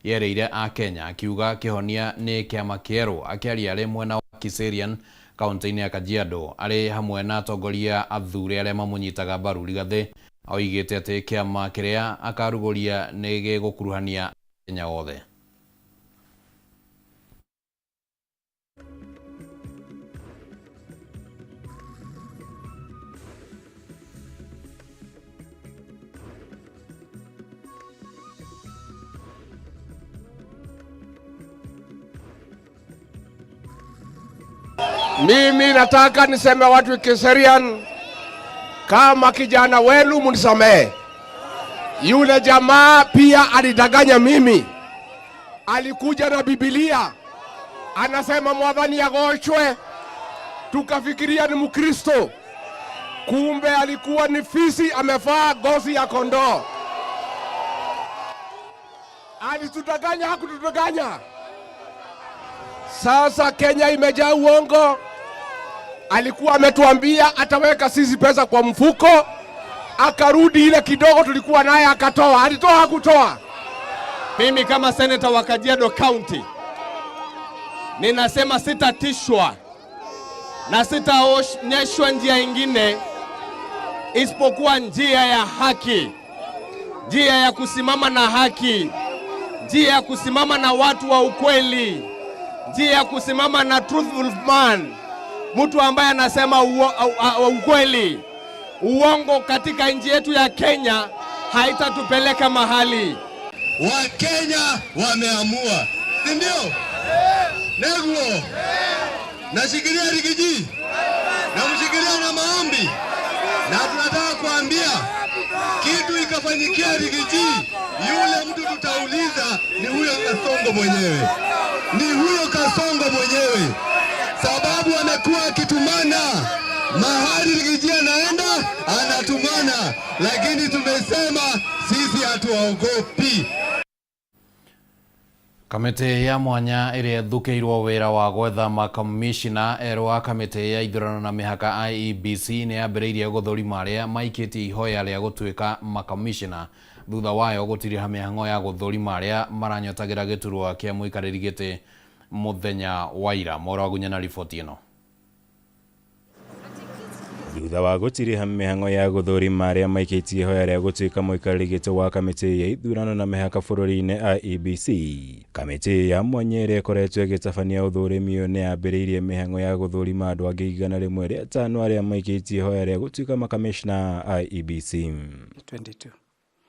Yerĩire Akenya akiuga kĩhonia nĩ kĩama kĩerũ. Akĩaria arĩ mwena wa Kiserian kaunti-inĩ ya Kajiado arĩ hamwe na atongoria athure arĩa mamũnyitaga mbaru, Rigathĩ oigĩte atĩ kĩama kĩrĩa akarugũria nĩ gĩgũkuruhania Akenya othe. Mimi nataka niseme watu Kiserian, kama kijana wenu mnisamehe. Yule jamaa pia alidanganya mimi, alikuja na Biblia anasema mwadhani agochwe, tukafikiria ni Mkristo, kumbe alikuwa ni fisi amevaa ngozi ya kondoo. Alitudanganya, hakutudanganya. Sasa Kenya imejaa uongo. Alikuwa ametuambia ataweka sisi pesa kwa mfuko, akarudi ile kidogo tulikuwa naye akatoa. Alitoa, hakutoa? Mimi kama seneta wa Kajiado County ninasema sitatishwa na sitaonyeshwa njia ingine isipokuwa njia ya haki, njia ya kusimama na haki, njia ya kusimama na watu wa ukweli, njia ya kusimama na truthful man, mtu ambaye anasema ukweli. Uongo katika nchi yetu ya Kenya haitatupeleka mahali. Wakenya wameamua, si ndio? Neguo nashikilia Riggy G, namshikilia na maombi, na tunataka kuambia kitu ikafanyikia Riggy G, yule mtu tutauliza ni huyo Kasongo mwenyewe, ni huyo Kasongo mwenyewe, sababu amekuwa akitumana mahali Riggy G anaenda anatumana, lakini tumesema sisi hatuwaogopi. Kamĩtĩ ya mwanya ĩrĩa ĩthukĩirwo wĩra wa gwetha makamishna erũ a kamĩtĩ ya ithurano na mĩhaka IEBC nĩ yambĩrĩirie gũthũrima arĩa maikĩtie ihoya rĩa gũtuĩka makamishna thutha wayo gũtiriha mĩhang'o ya gũthũrima arĩa maranyotagĩra gĩturwa kĩa mũikarĩri gĩtĩ mũthenya wa ira. Moro na riboti ĩno. Thutha wa gũtiriha mĩhang'o ya gũthũrima arĩa maikĩtie ihoya rĩa gũtuĩka mũikarĩri gĩtĩ wa kamĩtĩ ya ithurano na mĩhaka bũrũri-inĩ IEBC, kamĩtĩ ya mwanya ĩrĩa ĩkoretwo ĩgĩtabania ũthũrimi ũyũ nĩ yambĩrĩirie mĩhang'o ya gũthũrima andũ angĩ 105 arĩa maikĩtie ihoya rĩa gũtuĩka makamishna IEBC. 22.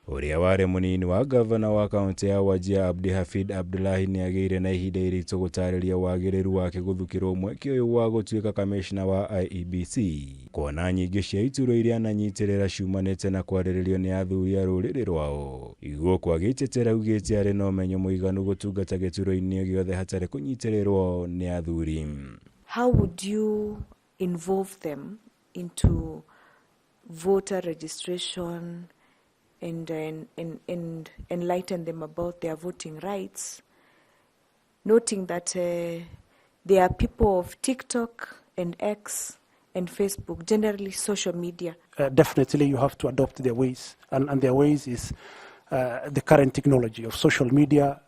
Ũrĩa warĩ mũnini wa gavana wa kaunti ya Wajir Abdi Hafid Abdullahi nĩ agĩire na ihinda iritũ gũtarĩria wagĩrĩru wake gũthukĩrwo mweke ũyũ wa gũtuĩka kamishna wa IEBC, kuona nyingĩ cia iturwa iria ananyitĩrĩra ciumanĩte na kwarĩrĩrio nĩ athuri a rũrĩrĩ rwao. Gũkũ agĩtetera augĩte arĩ na ũmenyo mũiganu gũtungata gĩturwa-inĩ gĩothe hatarĩ kũnyitĩrĩrwo nĩ athuri. How would you involve them into voter registration and enlighten them about their voting rights, noting that they are people of TikTok and X and Facebook, generally social media? Definitely you have to adopt their ways, and their ways is the current technology of social media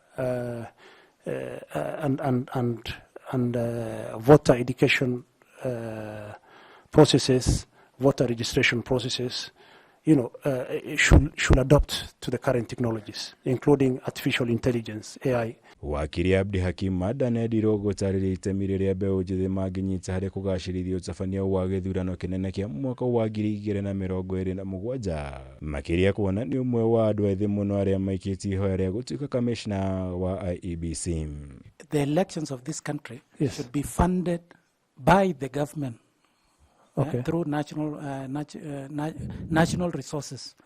and voter education processes, voter registration processes, should adapt to the current technologies, including artificial intelligence, AI. Wakiri Abdi Hakim Mada nĩendirwo gũtarĩria itemi rĩrĩa mbeũ njĩthĩ mangĩnyita harĩ kũgacĩrithia ũtabania wa gĩthurano kĩnene kĩa mwaka wa 2027, makĩria kuona nĩ ũmwe wa andũ ethĩ mũno arĩa maikĩtie ihoya rĩa gũtuĩka kamishna wa IEBC. The elections of this country should be funded by the government through national resources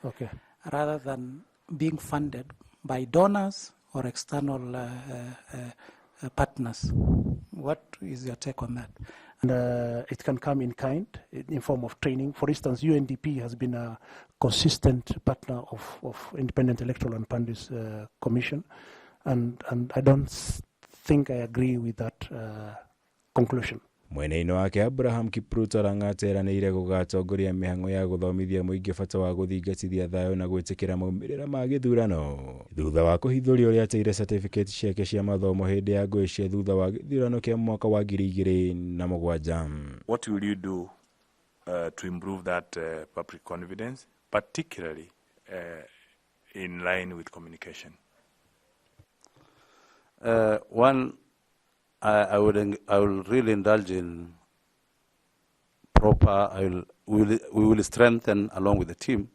rather than being funded by donors or external partners. What is your take on that? And it can come in kind, in form of training. For instance, UNDP has been a consistent partner of Independent Electoral and Boundaries Commission, and I don't think I agree with that conclusion. Mwena-inĩ wake Abraham Kipruto Lang'at eranĩire gũgatongoria mĩhang'o ya gũthomithia mũingĩ bata wa gũthingatithia thayũ na gwĩtĩkĩra maumĩrĩra ma gĩthurano thutha wa kũhithũria ũrĩa ateire certificate ciake cia mathomo hĩndĩ ya ngũĩ cia thutha wa gĩthurano kĩa mwaka wa 2007. What will you do to improve that public confidence, particularly in line with communication? One, I will really indulge in proper, I will, we will, we will strengthen along with the team,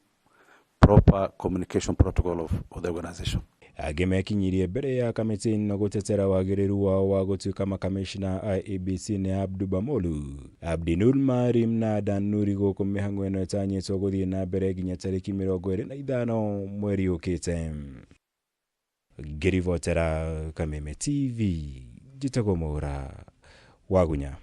proper communication protocol of the organization. Angĩ mekinyirie mbere ya kamĩtĩ ĩno gũtetera wagĩrĩru wao wa gũtuĩka makamĩcina IEBC nĩ Abdu Bamolu, Abdi Nur Marim na Adan Nuri gũkũ mĩhang'o ĩno ĩtanyĩtwo gũthiĩ na mbere nginya tarĩki 25 mweri ũkĩte. Ngĩribotera Kameme TV njĩtagwo Mwaura Wagunya.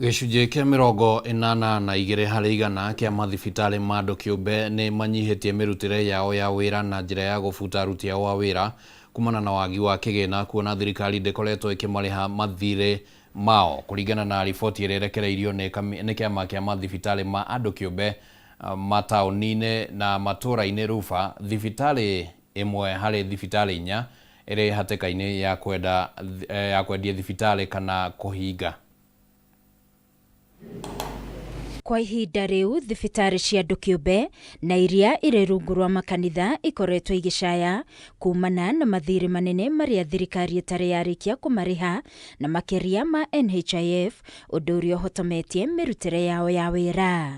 Gĩcunjĩ kĩa 82% kĩa mathibitarĩ ma andũ kĩũmbe nĩ manyihĩtie mĩrutĩre yao ya wĩra na njĩra ya gũbuta aruti ao a wĩra kumana na wagi wa kĩgĩna kuona thirikari ndĩkoretwo ĩkĩmarĩha mathirĩ mao kũringana na riboti ĩrĩa ĩrekereirio nĩ kĩama kĩa mathibitarĩ ma andũ kĩũmbe mataũni-inĩ na matũũra-inĩ Rufa. Thibitarĩ ĩmwe harĩ thibitarĩ 4 ĩrĩ hatĩka-inĩ ya kwenda ya kwendia thibitarĩ kana kũhinga. Kwa ihinda rĩu thibitarĩ cia andũ kĩũmbe na iria irĩ rungu rwa makanitha ikoretwo igĩcaya kumana na mathirĩ manene marĩa thirikari ĩtarĩ yarĩkia kũmarĩha na makĩria ma NHIF, ũndũ ũrĩa ũhotometie mĩrutĩre yao ya wĩra.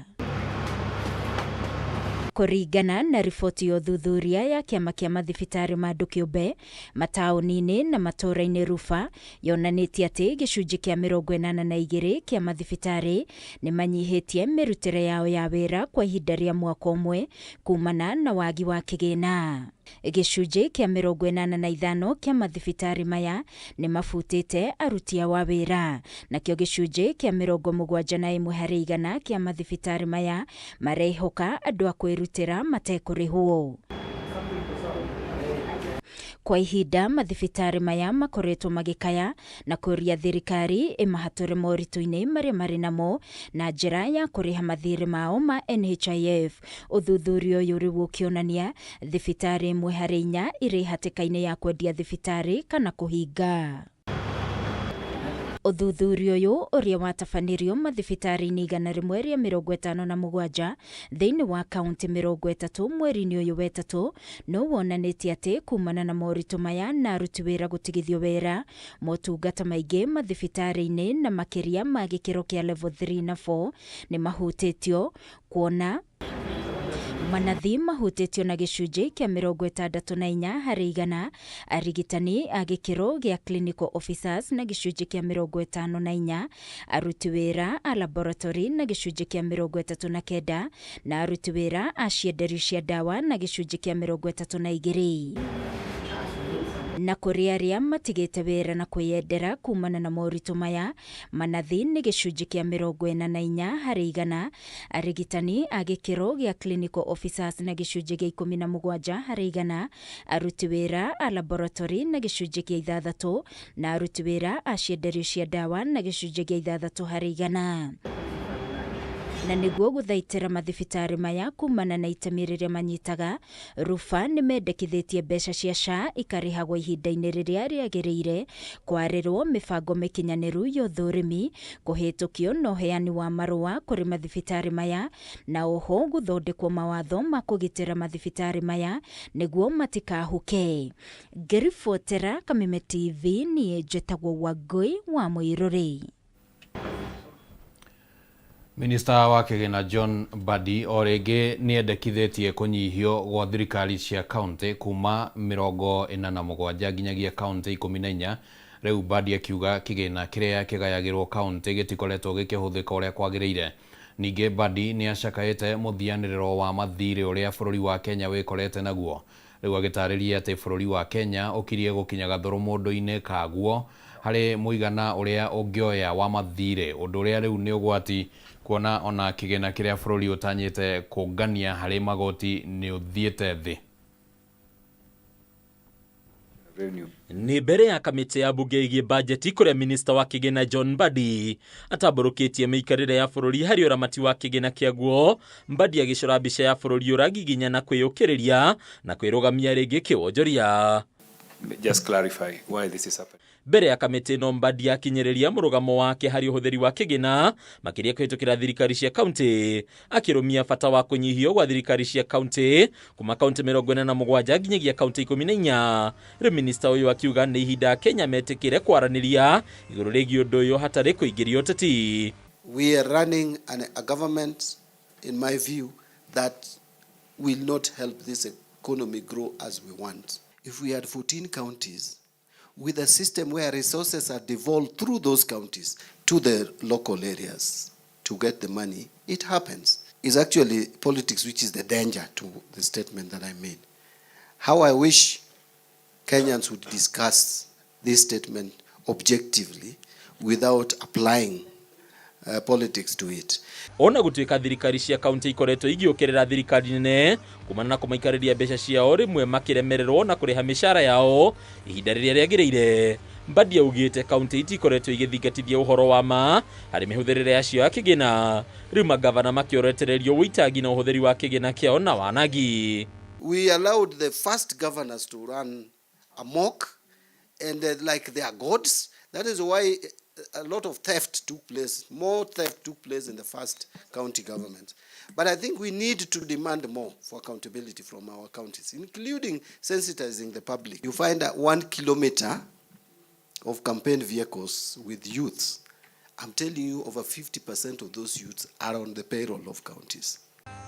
Kũringana na riboti ya ũthuthuria ya kĩama kĩa mathibitarĩ ma andũ kĩũmbe mataũni-inĩ na matũũra-inĩ Rufa, yonanĩtie atĩ gĩcunjĩ kĩa 82 kĩa mathibitarĩ nĩ manyihĩtie mĩrutĩre yao ya wĩra kwa ihinda rĩa mwaka ũmwe kumana na wagi wa kĩgĩna. Gĩcunjĩ kĩa 85 kĩa mathibitarĩ maya nĩ mabutĩte aruti ao a wĩra, nakĩo gĩcunjĩ kĩa 71% kĩa mathibitarĩ maya marehoka andũ a kwĩrutĩra matekũrĩhwo. Kwa ihinda mathibitarĩ maya makoretwo magĩkaya na kũria thirikari ĩmahatũre moritũ-inĩ marĩa marĩ namo na njĩra ya kũrĩha mathirĩ mao ma NHIF. Ũthuthuria ũyũ rĩu ũkĩonania thibitarĩ ĩmwe harĩ 4 irĩ hatĩka-inĩ ya kwendia thibitarĩ kana kũhinga. Ũthuthuria ũyũ ũrĩa watabanĩrio mathibitarĩ-inĩ 157 thĩinĩ wa kaunti 30 mweri-inĩ ũyũ wetatũ no wonanĩtie atĩ kumana na moritũ maya na aruti wĩra gũtigithio wĩra, motungata maingĩ mathibitarĩ-inĩ na makĩria ma gĩkĩro kĩa level 3 na 4 nĩ mahutĩtio, kuona manathi mahutĩtio na gĩcunjĩ kĩa 64%, arigitani a gĩkĩro gĩa clinical officers na gĩcunjĩ kĩa 54, aruti wĩra a laboratory na gĩcunjĩ kĩa 39, na aruti wĩra a cienderio cia ndawa na gĩcunjĩ kĩa 32. Na kũrĩ arĩa matigĩte wĩra na kwĩyendera kumana na moritũ maya, manathi nĩ gĩcunjĩ kĩa 44%, arigitani a gĩkĩro gĩa clinical officers na gĩcunjĩ kĩa 17%, aruti wĩra a laboratory na gĩcunjĩ kĩa 6, na aruti wĩra a cienderio cia ndawa na gĩcunjĩ kĩa 6%. Na nĩguo gũthaitĩra mathibitarĩ maya kumana na itemi rĩrĩa manyitaga, Rufa nĩ mendekithĩtie mbeca cia SHA ikarĩhagwo ihinda-inĩ rĩrĩa rĩagĩrĩire, kwarĩrwo mĩbango mĩkinyanĩru ya ũthũrimi, kũhĩtũkio na ũheani wa marũa kũrĩ mathibitarĩ maya, na oho gũthondekwo mawatho ma kũgitĩra mathibitarĩ maya nĩguo matikahuke. Ngĩribotera Kameme TV, niĩ njĩtagwo Wangũi wa Mũirũrĩ. Minista wa kĩgĩna John Mbadi o rĩngĩ nĩendekithĩtie kũnyihio gwa thirikari cia kaunti kuma 47 nginyagia kaunti 14. Rĩu Mbadi akiuga kĩgĩna kĩrĩa kĩgayagĩrwo kaunti gĩtikoretwo gĩkĩhũthĩka ũrĩa kwagĩrĩire. Ningĩ Mbadi nĩacakaĩte mũthianĩrĩro wa mathirĩ ũrĩa bũrũri wa Kenya wĩkorete naguo. Rĩu agĩtarĩria atĩ bũrũri wa Kenya ũkirie gũkinya gathũrũmũndũ-inĩ kaguo harĩ mũigana ũrĩa ũngĩoya wa mathirĩ, ũndũ ũrĩa rĩu nĩ ũgwati kuona ona kĩgĩna kĩrĩa bũrũri ũtanyĩte kũngania harĩ magoti nĩ ũthiĩte thĩ. Nĩ mbere ya kamĩtĩ ya bunge ĩgiĩ bajeti kũrĩa minista wa kĩgĩna John Mbadi atambũrũkĩtie mĩikarĩre ya bũrũri harĩ ũramati wa kĩgĩna kĩaguo. Mbadi agĩcora mbica ya bũrũri ũragiginyana kwĩyũkĩrĩria na kwĩrũgamia rĩngĩ kĩwonjoria. Just clarify why this is happening. Mbere ya kamĩtĩ ĩno Mbadi akinyĩrĩria mũrũgamo wake harĩ ũhũthĩri wa kĩgĩna makĩria kũhĩtũkĩra thirikari cia kaunti, akĩrũmia bata wa kũnyihio gwa thirikari cia kaunti kuma kaunti 47 nginyagia kaunti 14. Rĩu minista ũyũ akiuga nĩ ihinda Kenya metĩkĩre kwaranĩria igũrũ rĩgiĩ ũndũ ũyũ hatarĩ kũingĩria ũteti. We are running a government, in my view, that will not help this economy grow as we want. If we had 14 counties with a system where resources are devolved through those counties to the local areas to get the money, it happens. It's actually politics which is the danger to the statement that I made. How I wish Kenyans would discuss this statement objectively without applying politics to it. Ona gũtuĩka thirikari cia kaunti ikoretwo igĩũkĩrĩra thirikari nene kumana na kũmaikarĩria mbeca ciao rĩmwe makĩremererwo na kũrĩha mĩcara yao ihinda rĩrĩa rĩagĩrĩire. Mbadi augĩte kaunti itikoretwo igĩthingatithia ũhoro wa ma harĩ mĩhũthĩrĩre yacio ya kĩgĩna, rĩu magavana makĩoretererio ũitangi na ũhũthĩri wa kĩgĩna kĩao na wanangi. We allowed the first governors to run amok and like they are gods. That is why a lot of theft took place, more theft took place in the first county government. But I think we need to demand more for accountability from our counties, including sensitizing the public. You find that 1 kilometer of campaign vehicles with youths, I'm telling you over 50% of those youths are on the payroll of counties.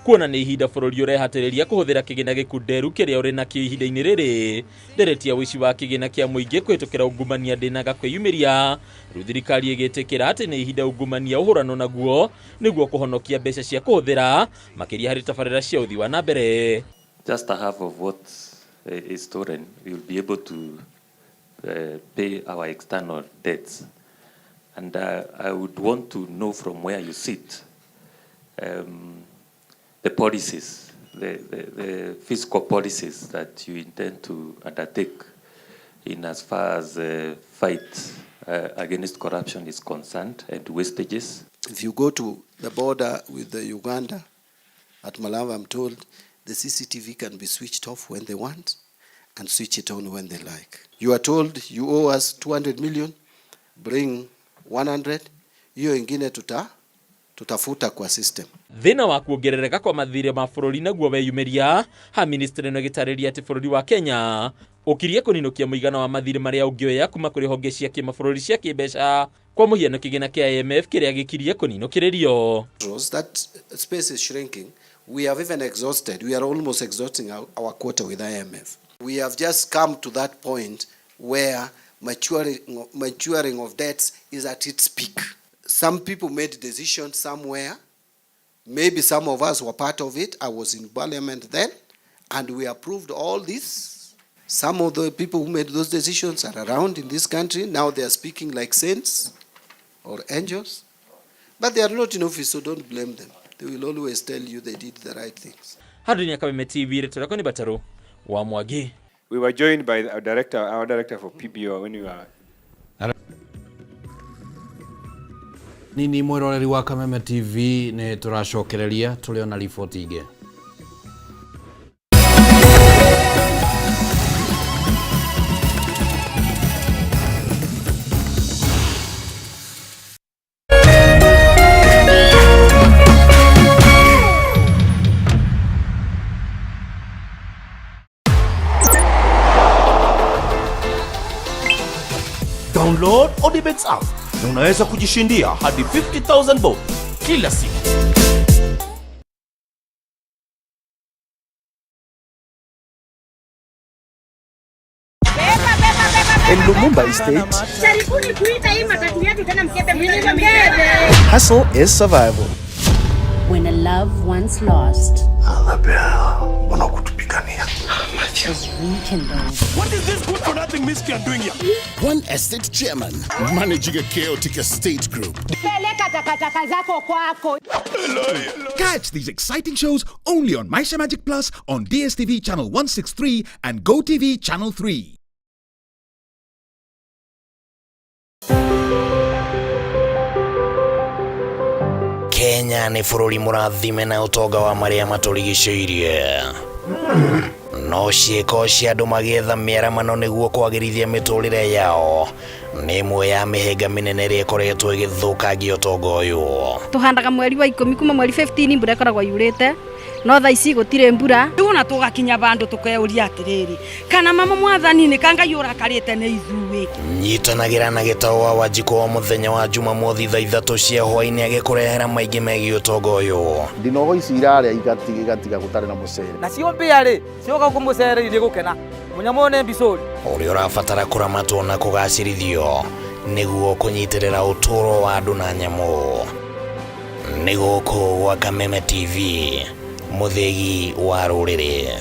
Kuona nĩ ihinda bũrũri ũrehatĩrĩria kũhũthĩra kĩgĩna gĩkunderu kĩrĩa ũrĩ nakĩo ihinda-inĩ rĩrĩ, ndereti ya ũici wa kĩgĩna kĩa mũingĩ kũhĩtũkĩra ungumania ndĩnaga kwĩyumĩria. Rĩu thirikari ĩgĩtĩkĩra atĩ nĩ ihinda ungumania ũhũranwo naguo nĩguo kũhonokia mbeca cia kũhũthĩra makĩria harĩ tabarĩra cia ũthii wa na mbere. Just a half of what is stolen, we will be able to pay our external debts. And I would want to know from where you sit the policies, the fiscal policies that you intend to undertake in as far as fight against corruption is concerned and wastages. If you go to the border with the Uganda at Malava, I'm told the CCTV can be switched off when they want and switch it on when they like. You are told you owe us 200 million, bring 100, hiyo ingine tutafuta kwa system. Thĩna wa kuongerereka kwa mathirĩ ma bũrũri naguo weyumĩria ha ministry ĩno ĩgĩtarĩria atĩ bũrũri wa Kenya ũkirie kũninũkia mũigana wa mathirĩ marĩa ũngĩoya kuma kũrĩ honge cia kĩmabũrũri cia kĩmbeca kwa mũhiano kĩgĩna kĩa IMF kĩrĩa gĩkirie kũninũkĩrĩrio. That space is shrinking. We have even exhausted, we are almost exhausting our quota with IMF. We have just come to that point where maturing of debts is at its peak. Some people made decisions somewhere. Maybe some of us were part of it. I was in parliament then, and we approved all this. Some of the people who made those decisions are around in this country. Now they are speaking like saints or angels. But they are not in office, so don't blame them. They will always tell you they did the right things. Handũ-inĩ ya Kameme TV, rĩtwa rĩakwa nĩ Batarũ wa Mwangi. We were joined by our director for PBO when we were Nini mwiroreri wa Kameme TV nĩ tũracokereria tũrĩ ona riboti ingĩ. Download Odibets app na unaweza kujishindia hadi 50,000 bob kila siku. In Lumumba Estate, hustle is survival. When a love once lost is rekindled. What is this good for nothing miscreant doing here? One estate chairman managing a chaotic estate group. Catch these exciting shows only on Maisha Magic Plus on DSTV channel 163 and GoTV channel 3. Kenya nĩ bũrũri mũrathime na ũtonga wa marĩa matũrigicĩirie. No ciĩko cia andũ magĩetha mĩaramano nĩguo kwagĩrithia mĩtũrĩre yao nĩ ĩmwe ya mĩhĩnga mĩnene ĩrĩa ĩkoretwo ĩgĩthũkangia ũtonga ũyũ. Tuhandaga mweri wa 10 kuma mweri 15 mbura ĩkoragwo yurĩte no thaa ici gũtirĩ mbura. Rĩu ona tũgakinya bandũ tũkeuria atĩrĩrĩ, kana mama mwathani nĩ ka Ngai ũrakarĩte nĩ ithuĩ. Nyitanagĩra na Gĩtaũ wa Wanjikũ o mũthenya wa Jumamothi thaa 3 cia hwaĩ-inĩ agĩkũrehera maingĩ megiĩ ũtonga ũyũ. Ndinoho ici irarĩa igatiga gũtarĩ na mũcere. Nacio mbĩa rĩ cioka kũmũcere irĩ gũkena mũnyamũ ũyũ nĩ mbicũri. Ũrĩa ũrabatara kũramatwo na kũgacĩrithio nĩguo kũnyitĩrĩra ũtũũro wa andũ na nyamũ. Nĩ gũkũ gwa Kameme TV, mũthĩgi wa rũrĩrĩ.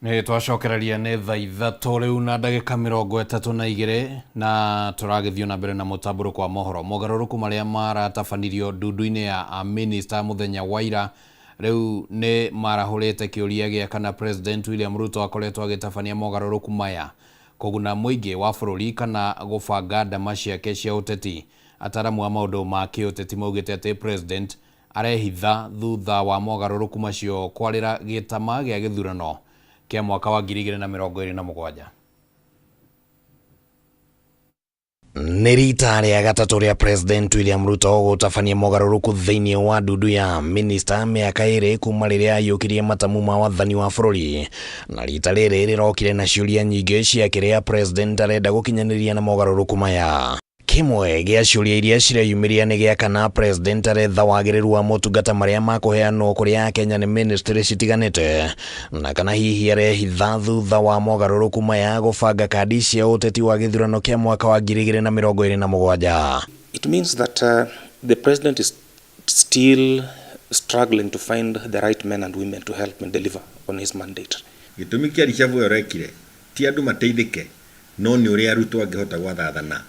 Nĩ twacokereria nĩ thaa 3 rĩu na ndagĩka 32 na tũragĩthiĩ na mbere na mũtambũrũko wa mohoro. Mogarũrũku marĩa maratabanirio ndundu-inĩ ya amĩnĩsta mũthenya wa ira rĩu nĩ marahũrĩte kĩũria gĩa kana President William Ruto akoretwo agĩtabania mogarũrũku maya kũguna mũingĩ wa bũrũri kana gũbanga ndama ciake cia ũteti. Ataramu a maũndũ ma kĩũteti maugĩte atĩ President arehitha thutha wa mogarũrũku macio kwarĩra gĩtama gĩa gĩthurano kĩa mwaka wa 2027. Nĩ rita rĩa gatatũ rĩa President William Ruto gũtabania mogarũrũku thĩinĩ wa ndundu ya minista mĩaka 2 kuma rĩrĩa aiyũkirie matamu ma wathani wa bũrũri, na rita rĩrĩ rĩrokire na ciũria nyingĩ cia kĩrĩa President arenda gũkinyanĩria na mogarũrũku maya. Kĩmwe gĩa ciũria iria cireyumĩria nĩ gĩa kana President aretha wagĩrĩru wa motungata marĩa makũheanwo kũrĩ Akenya nĩ ministry citiganĩte, na kana hihi arehitha thutha wa mogarũrũku maya gũbanga kandi cia ũteti wa gĩthurano kĩa mwaka wa 2027. It means that the president is still struggling to find the right men and women to help him deliver on his mandate. Gĩtũmi kĩa reshuffle ĩyo ũrekire ti andũ mateithĩke, no nĩ ũrĩa Ruto angĩhota gwathathana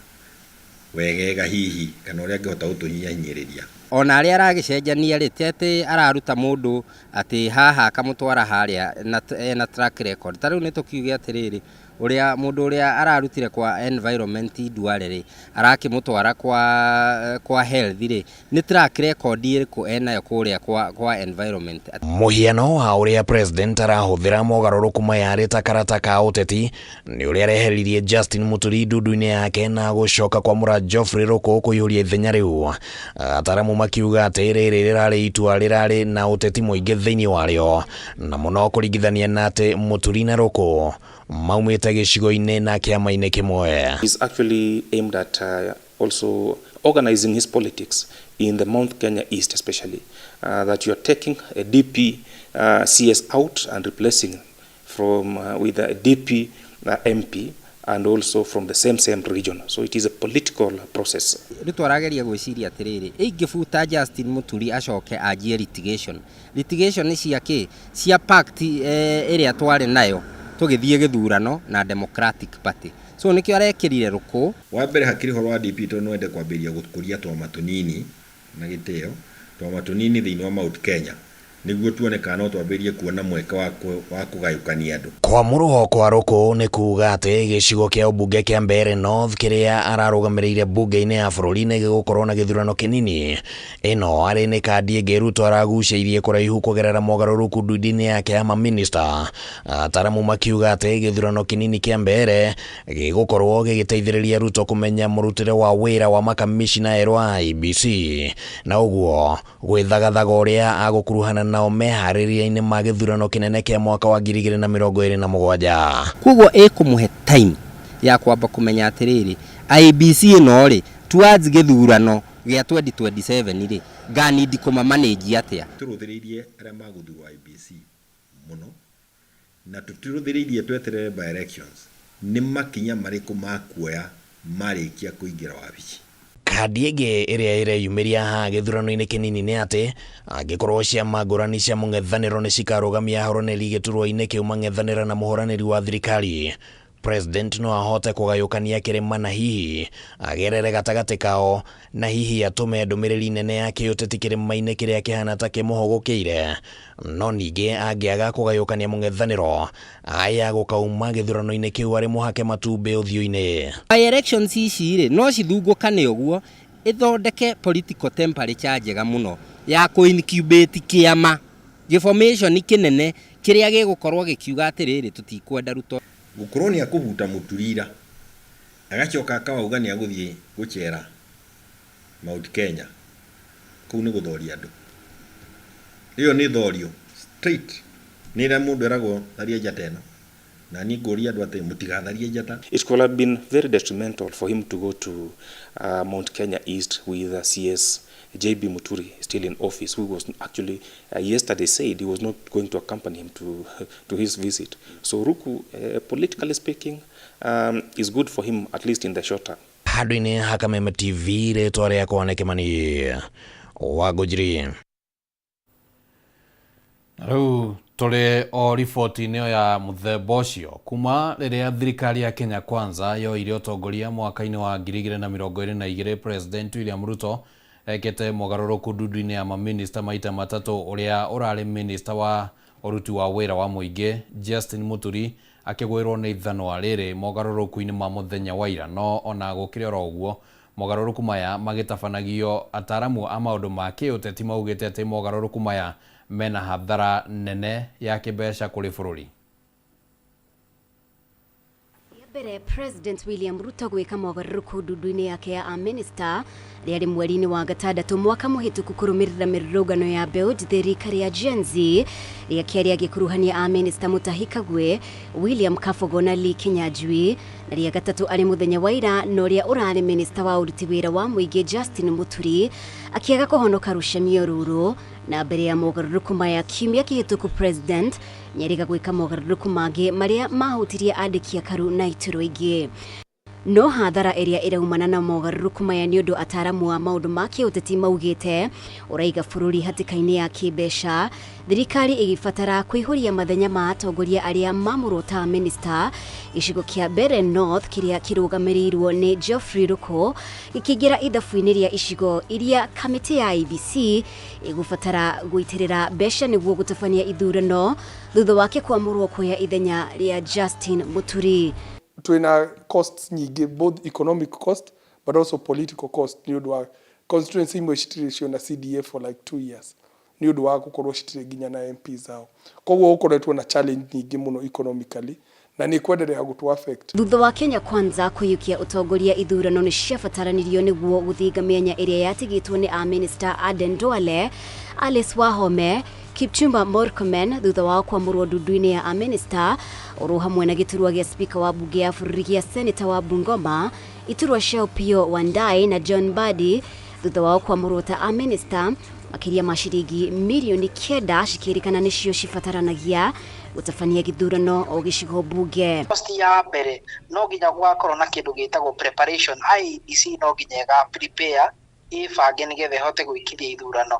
wegega hihi kana ũrĩa angĩhota gũtũnyihanyiihĩrĩria. Ona arĩa aragĩcenjania rĩ, ti atĩ araruta mũndũ atĩ haha akamũtwara harĩa na ena track record. Ta rĩu nĩ tũkiuge atĩrĩrĩ, ũrĩa mũndũ ũrĩa ararutire kwa environment Duale rĩ, arakĩmũtwara kwa health rĩ, nĩ track record ĩrĩkũ enayo kũrĩa kwa environment. Mũhiano wa ũrĩa President arahũthĩra mogarũrũku maya arĩ ta karata ka ũteti nĩ ũrĩa areheririe Justin Muturi ndundu-inĩ yake na gũcoka kwamũra Geoffrey Ruku kũiyũria ithenya rĩu. Ataramu makiuga atĩ rĩrĩ rĩrarĩ itua rĩrarĩ na ũteti mũingĩ thĩinĩ warĩo, na mũno kũringithania na atĩ Muturi na Ruku maumĩte gĩcigo-inĩ na kĩama-inĩ kĩmwe. He's actually aimed at also organizing his politics in the Mount Kenya East especially, that you are taking a DP CS out and replacing from with a DP MP and also from the same region. So it is a political process. Ruto arageria gwĩciria atĩrĩrĩ, ingĩbuta Justin Muturi acoke anjie litigation. Litigation nĩ cia kĩ? Cia pact ĩrĩa twarĩ nayo tũgĩthiĩ gĩthurano na Democratic Party. So nĩkĩo arekĩrire Ruku. Wa mbere hakĩrĩ ũhoro wa DP tondũ no ende kwambĩrĩria gũkũria twama tũnini na gĩtĩo, twama tũnini thĩinĩ wa Mount Kenya nĩguo tuone kana no twambĩrĩrie kuona mweke wa kũgayũkania andũ. Kwamũrwo kwa Ruku nĩ kuga atĩ gĩcigo kĩa ũmbunge kĩa Mbeere North kĩrĩa ararũgamĩrĩire mbunge-inĩ ya bũrũri nĩ gĩgũkorwo na gĩthurano kĩnini. Ĩno arĩ nĩ kandi ĩngĩ Ruto aragucĩirie kũraihu kũgerera mogarũrũku ndundu-inĩ yake ya mamĩnĩsta. Ataramu makiuga atĩ gĩthurano kĩnini kĩa Mbeere gĩgũkorwo gĩgĩteithĩrĩria Ruto kũmenya mũrutĩre wa wĩra wa makamĩcina erũ a IEBC na ũguo gwĩthagathaga ũrĩa agũkuruhana nao meharĩria-inĩ ma gĩthurano kĩnene kĩa mwaka wa 2027. Koguo ĩkũmũhe time ya kwamba kũmenya atĩrĩrĩ, IEBC ĩno rĩ towards gĩthurano gĩa 2027 rĩ, nganindi kũmamanage atĩa. Tũrũthĩrĩirie arĩa magũthurwo IEBC mũno na tũtirũthĩrĩirie tweterere by elections nĩ makinya marĩkũ makuoya marĩkia kũingĩra wabici. Kandi ĩngĩ ĩrĩa ĩreyumĩria haha gĩthurano-inĩ kĩnini nĩ atĩ angĩkorwo ciama ngũrani cia mũng'ethanĩro nĩ cikarũgamia ahũranĩri gĩturwa-inĩ kĩu mang'ethanĩra na mũhũranĩri wa thirikari, President no ahote kũgayũkania kĩrĩma na hihi agerere gatagatĩ kao na hihi atũme ndũmĩrĩri nene ya kĩũteti kĩrĩma-inĩ kĩrĩa kĩhana ta kĩmũhũgũkĩire, no ningĩ angĩaga kũgayũkania mũng'ethanĩro aya gũkauma gĩthurano-inĩ kĩu arĩ mũhake matumbĩ ũthiũ-inĩ. By elections ici rĩ no cithungũkane ũguo ithondeke political temperature njega mũno ya kũ incubate kĩama gĩformation kĩnene kĩrĩa gĩgũkorwo gĩkiuga atĩrĩrĩ tũtikwenda Ruto. Gũkorwo nĩ akũbuta Mũturira agacoka akauga nĩ agũthiĩ gũcera Mount Kenya, kũu nĩ gũthoria andũ. Ĩyo nĩ thorio straight, nĩ ĩrĩa mũndũ eragwo tharia njata ĩno, na niĩ ngũria andũ atĩ mũtigatharie njata. It could have been very detrimental for him to go to Mount Kenya East with CS JB Muturi still in office, who was actually yesterday said he was not going to accompany him to his visit. So Ruku, politically speaking, is good for him, at least in the short term. Handũ-inĩ ha Kameme TV, rĩtwa rĩakwa nĩ Kĩmani wa Ngũnjiri. Rĩu tũrĩ o riboti-inĩ ĩyo ya mũthemba ũcio, kuma rĩrĩa thirikari ya Kenya Kwanza yoire ũtongoria mwaka-inĩ wa 2022, President William Ruto ekĩte mogarũrũku ndundu-inĩ ya maminista maita matatũ. Ũrĩa ũrarĩ minista wa ũruti wa wĩra wa mũingĩ Justin Muturi akĩgwĩrwo nĩ ithanwa rĩrĩ mogarũrũku-inĩ ma mũthenya wa ira. No ona gũkĩrĩ oro ũguo, mogarũrũku maya magĩtabanagio, ataramu a maũndũ ma kĩũteti maugĩte atĩ mogarũrũku maya mena hathara nene ya kĩmbeca kũrĩ bũrũri. Mbere President William Ruto gwĩka mogarũrũku ndundu-inĩ yake ya amĩnĩsta rĩarĩ mweri-inĩ wa gatandatũ mwaka mũhĩtũku kũrũmĩrĩra mĩrũrũngano ya mbeũ njĩthĩ rika rĩa Gen Z. Rĩa kerĩ agĩkuruhania amĩnĩsta Mutahi Kagwe, William Kabogo na Lee Kinyanjui, na rĩa gatatũ arĩ mũthenya wa ira na ũrĩa ũrarĩ minista wa ũruti wĩra wa mũingĩ Justin Muturi akĩaga kũhonoka rũcemio rũrũ. Na mbere ya mogarũrũku maya kiumia kĩhĩtũku, President nĩerĩga gwĩka mogarũrũku mangĩ marĩa mahutirie andĩki akaru na iturwa ingĩ. No hathara ĩrĩa ĩraumana na mogarũrũku maya nĩ ũndũ ataramu a maũndũ ma kĩũteti maugĩte ũraiga bũrũri hatĩka-inĩ ya kĩmbeca, thirikari ĩgĩbatara kũihũria mathenya ma atongoria arĩa mamũrwo ta minista. Gĩcigo kĩa Mbeere North kĩrĩa kĩrũgamĩrĩirwo nĩ Geoffrey Ruku gĩkĩingĩra ithabu-inĩ rĩa icigo iria kamĩtĩ ya IEBC ĩgũbatara gũitĩrĩra mbeca nĩguo gũtabania ithurano thutha wake kwamũrwo kuoya ithenya rĩa Justin Muturi. Twina costs nyingĩ, both economic cost but also political cost, nĩ ũndũ wa constituency imwe citirĩ ciona CDF for like 2 years nĩ ũndũ wa gũkorwo citirĩ nginya na MP zao. Koguo gũkoretwo na challenge nyingĩ mũno economically na nĩ kwenderea gũtũ affect. Thutha wa Kenya Kwanza kũiyũkia ũtongoria, ithurano nĩ ciabataranirio nĩguo gũthinga mĩanya ĩrĩa yatigĩtwo nĩ amĩnĩsta Aden Duale, Alice Wahome, Kipchumba Murkomen thutha wao kwamũrwo ndundu-inĩ ya amĩnĩsta, oro hamwe na gĩturwa gĩa spika wa bunge ya bũrũri gĩa seneta wa Bungoma, iturwa cia Opiyo Wandayi na John Mbadi thutha wao kwamũrwo ta amĩnĩsta. Makĩria ma ciringi mirioni 9 cikĩrĩkana nĩcio cibataranagia gũtabania gĩthurano o gĩcigo mbunge. Cost ya mbere, no nginya gũgakorwo na kĩndũ gĩtagwo preparation. IEBC no nginya ĩga prepare, ĩbange nĩgetha ĩhote gwĩkithia ithurano.